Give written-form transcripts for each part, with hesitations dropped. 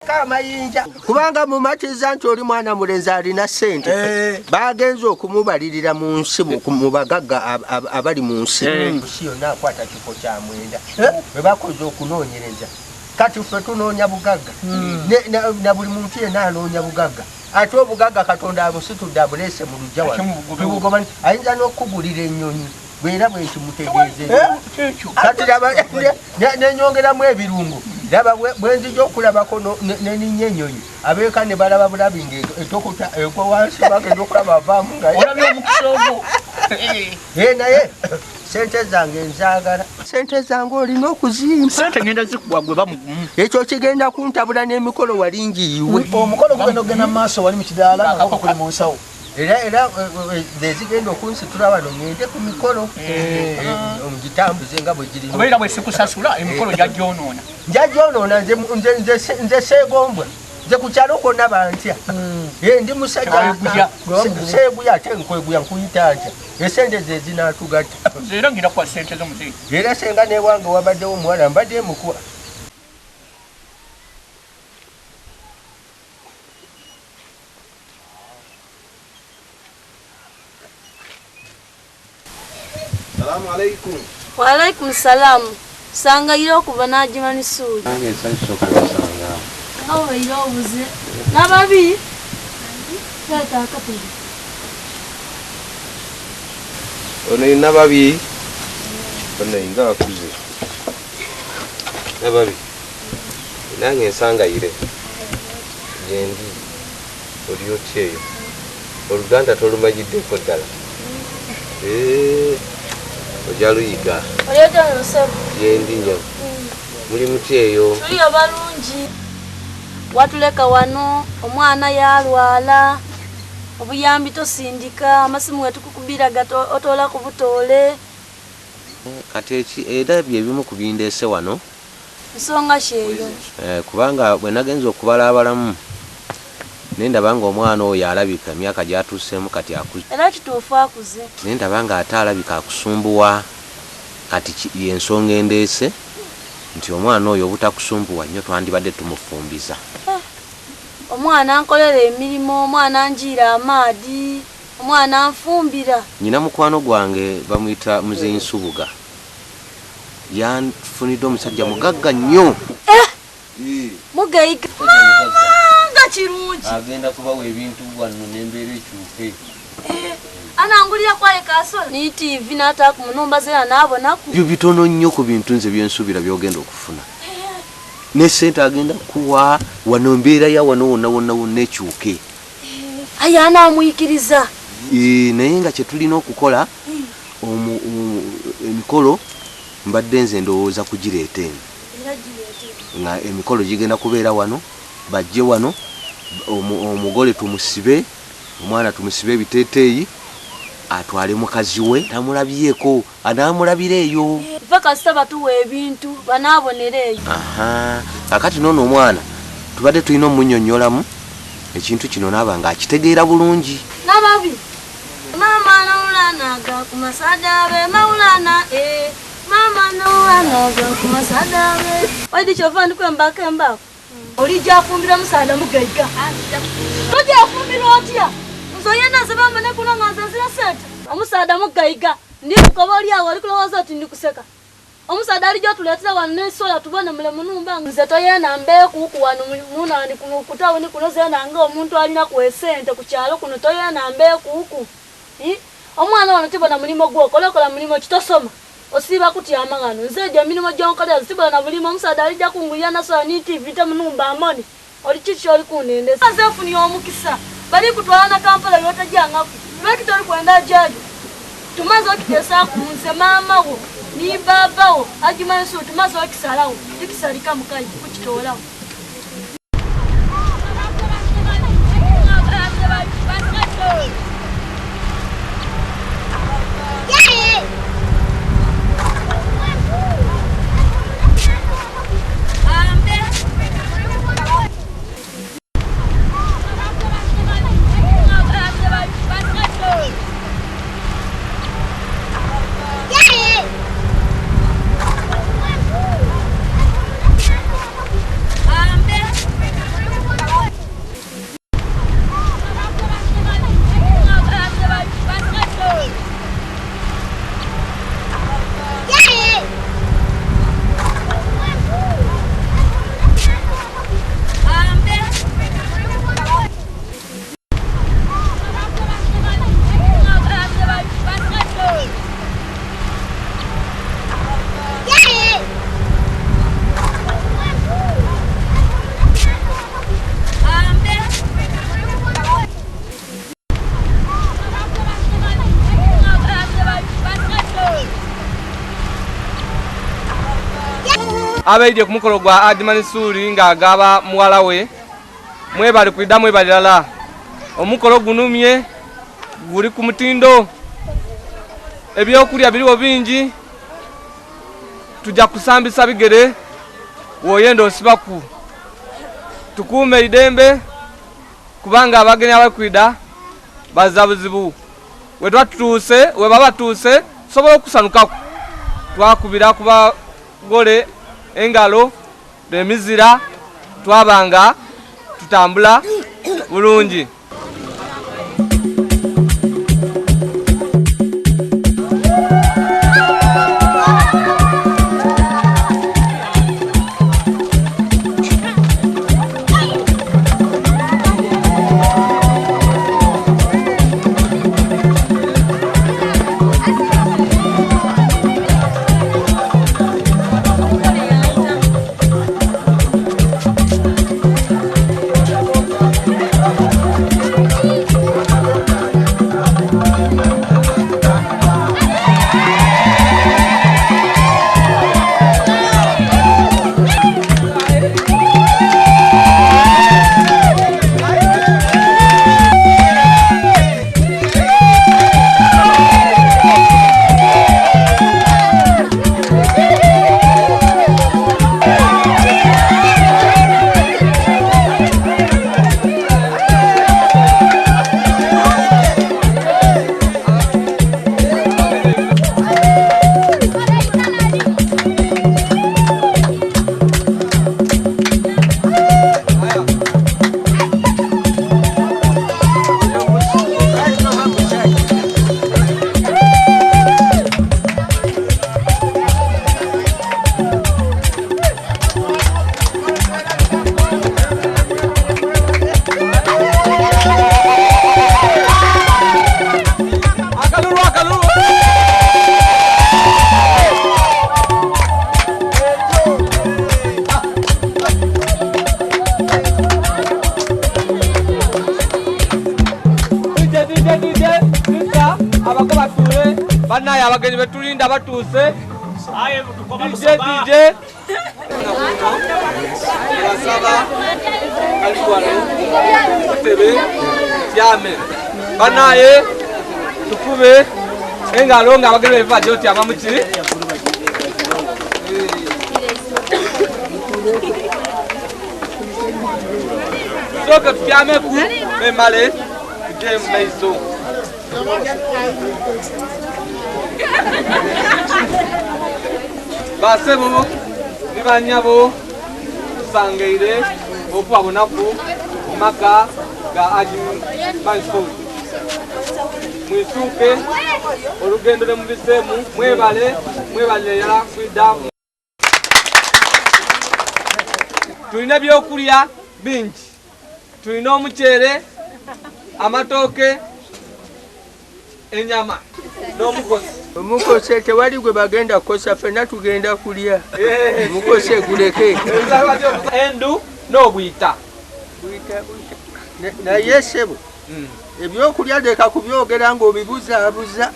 Amayinja kubanga mumatiza nti oli mwana mulenzi alina ssente. Bagenze okumubalirira mu nsi mu bagagga abali mu nsi. Nsi yonna akwata kifo kya 9. Bwe bakoze okunoonyereza kati ffe tunoonya bugagga. Na buli muntu yenna anoonya bugagga. Ate obugagga Katonda abusitudde abuleese mu luggya wano. Tubugobani ayinza n'okukugulira ennyonyi. Bwera bwe nkimutegeezezza. Kati laba nenyongeramu ebirungo. Laba bwe nzija okulabako neninnya ennyonyi. Abeeka ne balaba bulabi ng'etokota ekwa wansi bagenda okulaba avaamu nga olabye omukisa ogwo. Naye sente zange nzaagala. Sente zange olina okuzimba. Sente ngenda zikuwa gwe bamugumu. Ekyo kigenda kuntabula n'emikolo wali ngiyiwe. Omukolo gugenda okugenda mu maaso wali mu kidaala nga kuli mu nsawo. Era ezigenda okunsitula wano ngende ku mikolo. Ngitambuze nga bwe girina. Kubeera bwe sikusasula emikolo gyagyonoona. Njagyonoona nze seegombwa. Nze ku kyalo kwonna bantya. Ndi musajja seeguya ate nkweguya nkuyita ntya. Esente ze zinaatugatta. Nze era ngenda kuwa ssente zo muzeeyi. Era senga n'ewange wabaddewo omuwala mbadde mukuwa. Salamu alaikum. Wa alaikum salam. Sangayira okuva n'agima nisuuli. Nange nsanyusa okubasanga. Nga obeire obuze. N'ababi? Leeta akatebe. Ono ye Nababi. Ono ye nga akuze. Nababi. Nange nsangayire. Gyendi. Oli otya eyo? Oluganda tolumanyiddeko ddala. Ojja luyiga. Oli otya Lusebo? Gyendi nnyo. Muli mutya eyo? Tuliyo balungi. Watuleka wano, omwana yalwala. Obuyambi tosindika, amasimu wetukukubira otoola ku butoole. Kati eki era bye bimu ku bindeese wano. Nsonga ki eyo? Kubanga bwe nagenze okubala abalamu ne ndaba ng'omwana oyo alabika emyaka gy'atuuseemu kati akuze. Era kituufu akuze. Ne ndaba ng'ate alabika akusumbuwa. Kati y'ensonga endeese nti omwana oyo obutakusumbuwa nnyo twandibadde tumufumbiza. Omwana nkolera emirimu, omwana njiira amaadi, omwana nfumbira. Nnyina mukwano gwange bamuyita Muzeeyi Nsubuga. Yanfunidde omusajja mugagga nnyo. Mugaiga. Maama nga kirungi. Agenda kubawa ebintu wano n'embeera ekyuke. Anangulira kwaye kasola. Ni TV n'ataaku mu nnumba ze n'abonaku. Ebyo bitono nnyo ku bintu nze bye nsuubira by'ogenda okufuna. Ne ssente agenda kuwa wano embeera ya wano wonna wonna wonna ekyuke. Aye anaamuyikiriza. Naye nga kye tulina okukola emikolo mbadde nze ndowooza kugireeta eno. Nga emikolo gigenda kubeera wano, bajje wano, omugole tumusibe, omwana tumusibe ebiteeteeyi, atwale mukazi we, tamulabyeko, anaamulabira eyo. Ffe kasita batuwa ebintu, banaabonera eyo. Kaakati n'ono omwana tubadde tulina omunnyonnyolamu ekintu kino n'aba ng'akitegeera bulungi. Nababi. Mama nawulana ga ku masada be mawulana Mama nawulana ga ku masada be. Waidi kyova ndikwembako embako. Olijja afumbira musaada mugaiga. Tojja afumbira otya? Nze oyenda nze bamane kuno nga nze nzira ssente. Omusaada mugaiga. Ndi kukoba oli awo oli kulowooza oti ndi kuseka. Omusaada alijja otuleetera wano n'ensola tubone mule mu nnumba. Nze toyenda mbeekuuku wano munani ku tawuni kuno zeena nga omuntu alina ku esente ku kyalo kuno toyenda mbeekuuku. Omwana wano tibona mulimo gw'okola, okola mulimo ki tosoma. Osiiba kutyama wano. Nze egyo emirimu gy'onkolera sibona na bulimo. Omusaada alijja kungulira na sola ni TV te mu nnumba amone. Oli kiki ky'oli kundendesa? Nze nfunye omukisa. Bali kutwala na Kampala y'otajjangaku. Lwaki toli kwenda gyayo? Tumaze okiteesaaku nze maama wo ni baaba wo Haji Mansur tumaze okisalawo. Tukisalika mukayi kukitoolawo. Abaidye ku mukolo gwa Haji Mansuri ng'agaba muwala we mwebali kwida mwebalirala. Omukolo gunumye guli ku mutindo, ebyokulya biriwo bingi, tujja kusambisa bigere woyenda osibaku. Tukuume idembe kubanga abagenyi abakwida baza buzibu. We twatuuse we babatuuse tusobola okusanukaku. Twakubira ku bagole engalo emizira twabanga tutambula bulungi. Banaye abagenyi betulinda batuuse. DJ DJ basaba kaliwalo kutebe tyame. Banaye tukube engalo nga abagenyi bevaje otyama muki. Soka tutyame ku memale tuje mu maiso. Basebo ni banyabo tusangeire okubabonaku mu maka ga Haji Mansuri. Mwisuke olugendo lwe mubisemu mwebale mwebale yala kwida. Tulina byokulya bingi, tulina omuceere, amatooke, enyama n'omukosi. Omukose tewali gwe bagenda kukosa, ffenna tugenda kulya. Omukose guleke. Endu n'obwita. Naye ssebo ebyokulya leka kubyogera ng'obibuzaabuza.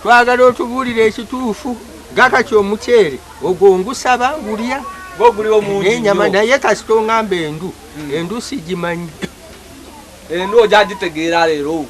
Twagala otubuulire ekituufu. Gakati omuceere ogwo ngusaba ngulya n'ennyama, naye kasita oŋŋamba endu, endu sigimanyi. Endu ojagitegeera leero.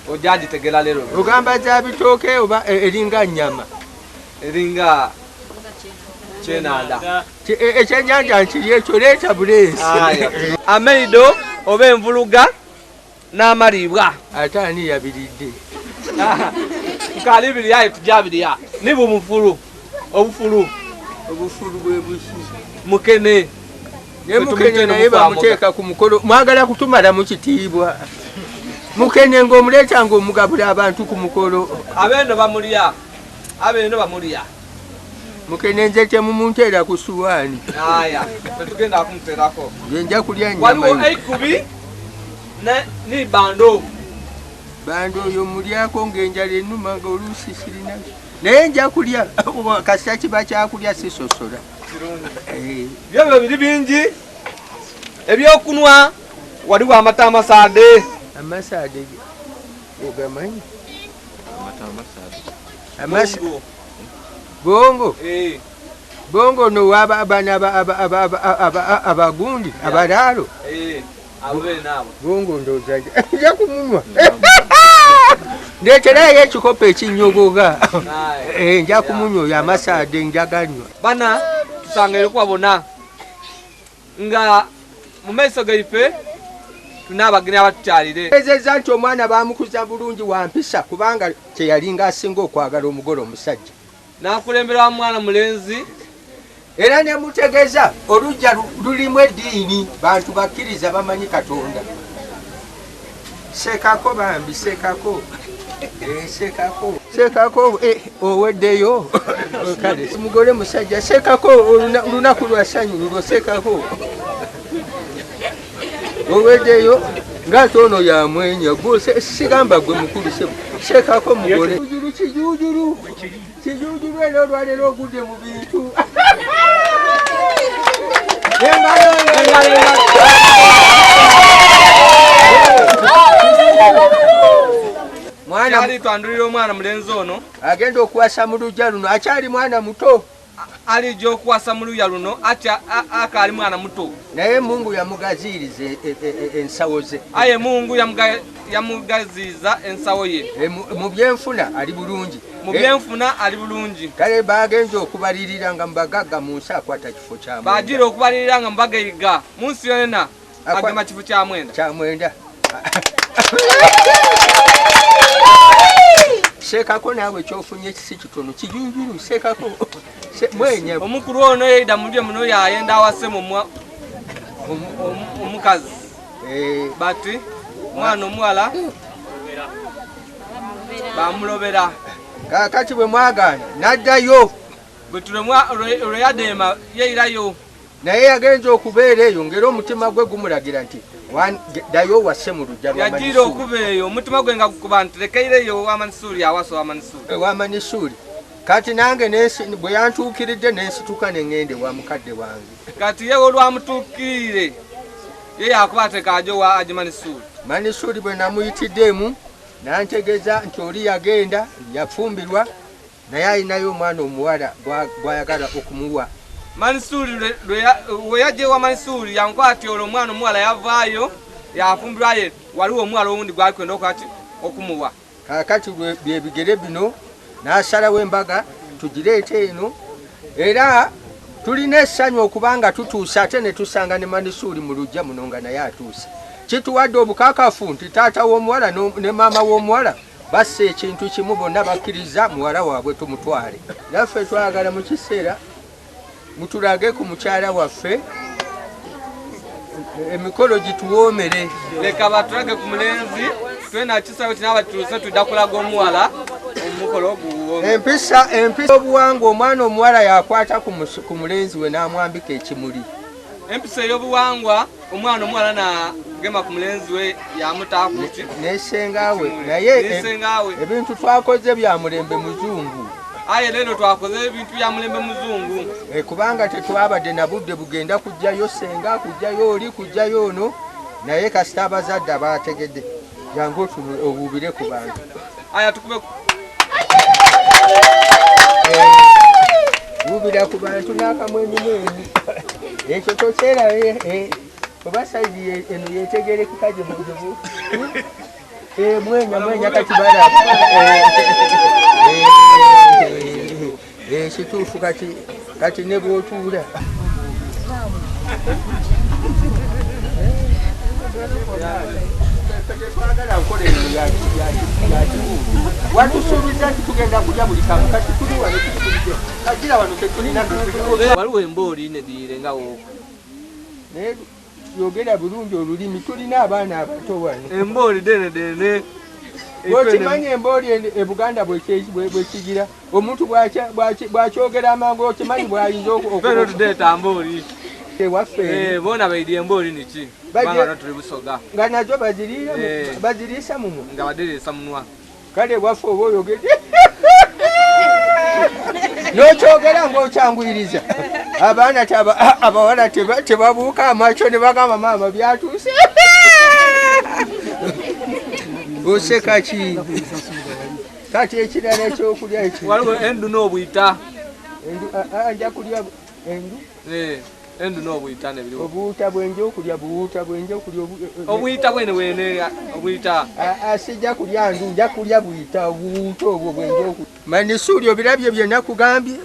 Ojagitegera leero. Ogamba za bitooke oba eringa nnyama? Eringa kyenanda. Ekyennyanja nkiri ekyo leeta buleesi. Amaido oba envuluga n'amaliibwa. Ate ani yabiridde? Tukalibirya aye tujabirya. Ni bumufulu. Obufulu. Obufulu bwe buki? Mukene. Ne mukene naye bamuteeka ku mukolo. Mwagala kutumala mu kitiibwa. Mukene ng'omuleeta ng'omugabula abantu ku mukolo. Abeno bamulya. Abeno bamulya. Mukene nze temumunteera ku suwaani. Aya, tetugenda kumuteerako. Nze nja kulya nnyama. Waliwo eikubi ni bando. Bando oyo mulyako ng'enjala ennuma ng'oluusi sirina. Naye nja kulya kasita kiba kyakulya sisosola. Byebyo biri bingi. Ebyokunwa waliwo amata amasaade. Amasaade ogamanyi? Amata amasaade. Bongo? Bongo no bana abagundi abalaalo. Bongo ndowooza nja kumunywa. Ndeeterayo ekikopo ekinyogoga. Nja kumunywa oyo amasaade njaganywa. Bana tusangaire kubabona nga mu maiso gaife tunabageni abatukyalire. Ezeza nti omwana bamukuza bulungi wampisa kubanga kyeyalinga asinga okwagala omugole omusajja. N'akulembera mwana mulenzi. Era ne mutegeeza olujja lulimu eddiini bantu bakkiriza bamanyi Katonda. Sekako bambi sekako. Sekako. Sekako oweddeyo. Kale mugole musajja sekako olunaku lwa ssanyu lulwo sekako. Oweddeyo ng'ate ono yamwenya gwe sigamba gwe mukulu sekako mugole. Kijujulu kijujulu era olwaleero ogudde mu bintu. Mwana twandulira omwana mulenzi ono agenda okuwasa mu luggya luno akyali mwana muto. Alijja okuwasa mu luggya luno akaali mwana muto. Naye Mungu yamugaziiriza ensawo ze. Aye Mungu yamugaziiza ensawo ye. Mu byenfuna ali bulungi. Mu byenfuna ali bulungi. Kale bagenze okubalirira nga mubagagga mu nsi akwata kifo kya mwenda. Bagira okubalirira nga mubagaiga mu nsi yonna agema kifo kya mwenda. Kya mwenda. Sekako naawe kyofunye si kitono kijujulu sekako. Mwenye. Omukulu ono yeida mulye muno yayenda awase omukazi. Bati mwana omuwala bamulobera. Kakati bwe mwagaana n'addayo. Bwe lwe yadema yeirayo. Naye yagenza okubeera eyo ng'era omutima gwe gumulagira nti ddayo wase mu luggya lwa Manisuuli. Yagira okuba eyo omutima gwe nga gukuba nti lekeireyo owa Manisuuli awase owa Manisuuli. Owa Manisuuli. Kati nange bwe yantuukiridde nensituka ne ŋŋenda ewa mukadde wange. Kati ye olwamutuukirire ye yakuba ateeka aje owa Haji Manisuuli. Manisuuli bwe namuyitiddemu n'antegeeza nti oli yagenda yafumbirwa naye alinayo omwana omuwala gw'ayagala okumuwa. Manisuuli we yajja ewa Manisuuli yankwata olwo omwana omuwala yavaayo yafumbirwa ye waliwo omuwala owundi gw'alikwenda okumuwa. Kaakati bye bigere bino n'asalawo embaga tugireete eno era tulina essanyu okubanga tutuuse ate ne tusanga ne Manisuuli mu luggya muno nga naye atuuse. Kituwadde obukakafu nti taata w'omuwala ne maama w'omuwala bassa ekintu kimu bonna bakkiriza muwala waabwe tumutwale. Naffe twagala mu kiseera mutulage ku mukyala waffe emikolo gituwoomere. Leka batulage ku mulenzi twena kisawo kinaaba tutuuse tudda kulaga omuwala omukolo guwoome. Empisa obuwangwa omwana omuwala yakwata ku mulenzi we n'amwambika ekimuli. Empisa ey'obuwangwa omwana omuwala nagema ku mulenzi we yamutaakuki nesengawe naye ebintu twakoze bya mulembe muzungu. Aye leero twakoze ebintu bya mulembe muzungu. Kubanga tetwabadde na budde bugenda kujjayo senga kujjayo oli kujjayo ono naye kasita abazadde abategedde jangu obuubire ku bantu. Aya tukube buubira ku bantu n'akamwenyumwenyu. Ekyo tokyera oba saidi eno yetegerekeka gye muzibu. Mwenya mwenya kati bala. Kituufu kati ne bw'otuula. Watusuubiza nti tugenda kulya buli kamu kati tuli wano tukulidde. Kagira wano tetulina. Waliwo embooli nediire nga wooko. Naye yogera bulungi olulimi tulina abaana abato wano. Embooli dene dene. Bw'okimanyi embooli e Buganda bwekigira omuntu bw'akyogera amangu okimanyi bw'ayinza Ffe tudeeta mbooli. Ewaffe. Boona baidye embooli niki? Kubanga tuli Busoga. Nga nazo baziriisa mumwa. Nga badiriisa munwa. Kale ewaffe oba oyogedde. N'okyogera ng'okyanguyiriza. Abaana abawala tebabuuka amaaso ne bagamba maama byatuuse. Oseka ki? Kati ekirala ekyokulya ekyo. Waliwo endu n'obuyita. Endu, ah, ah, nja kulya endu. Eh, endu n'obuyita nebiriwo. Obuwuta bwenja okulya, buwuta bwenja okulya Obuyita bwene wene obuyita. Ah, ah, sijja kulya ndu, nja kulya buyita, obuwuta obwo bwenja okulya. Manisuuli, obirabye bye nakugambye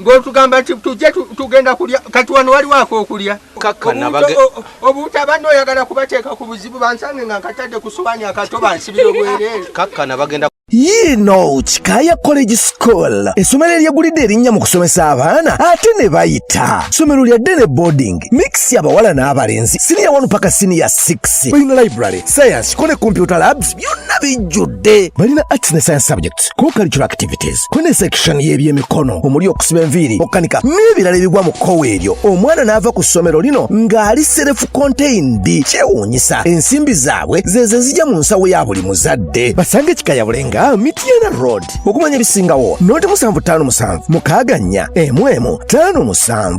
ng'otugamba nti tujje tugenda kulya. Kati wano waliwo ak'okulya. Kakkana. Obuwuta banno oyagala kubateeka ku buzibu, bansange nga nkatadde ku sowaani akato, bansibira obwereere. Kakkana, bagenda Yiino Kikaaya College School, essomero eryegulidde erinnya mu kusomesa abaana ate ne bayita. Ssomero lya day boarding mix, abawala n'abalenzi, siniya 1 paka siniya 6. Balina library, science ko ne computer labs, byonna bijjudde. Balina arts ne science subjects, co-curricular activities, ko ne section y'ebyemikono omuli okusiba enviiri, okukanika n'ebirala ebigwa mu kkowa eryo. Omwana n'ava ku ssomero lino ng'ali self contained. Kyewuunyisa, ensimbi zaabwe zezo ezijja mu nsawo ya buli muzadde. Basange Kikaya Bulenga, Mityana Road. Okumanya ebisingawo, noti 757 64 11 57.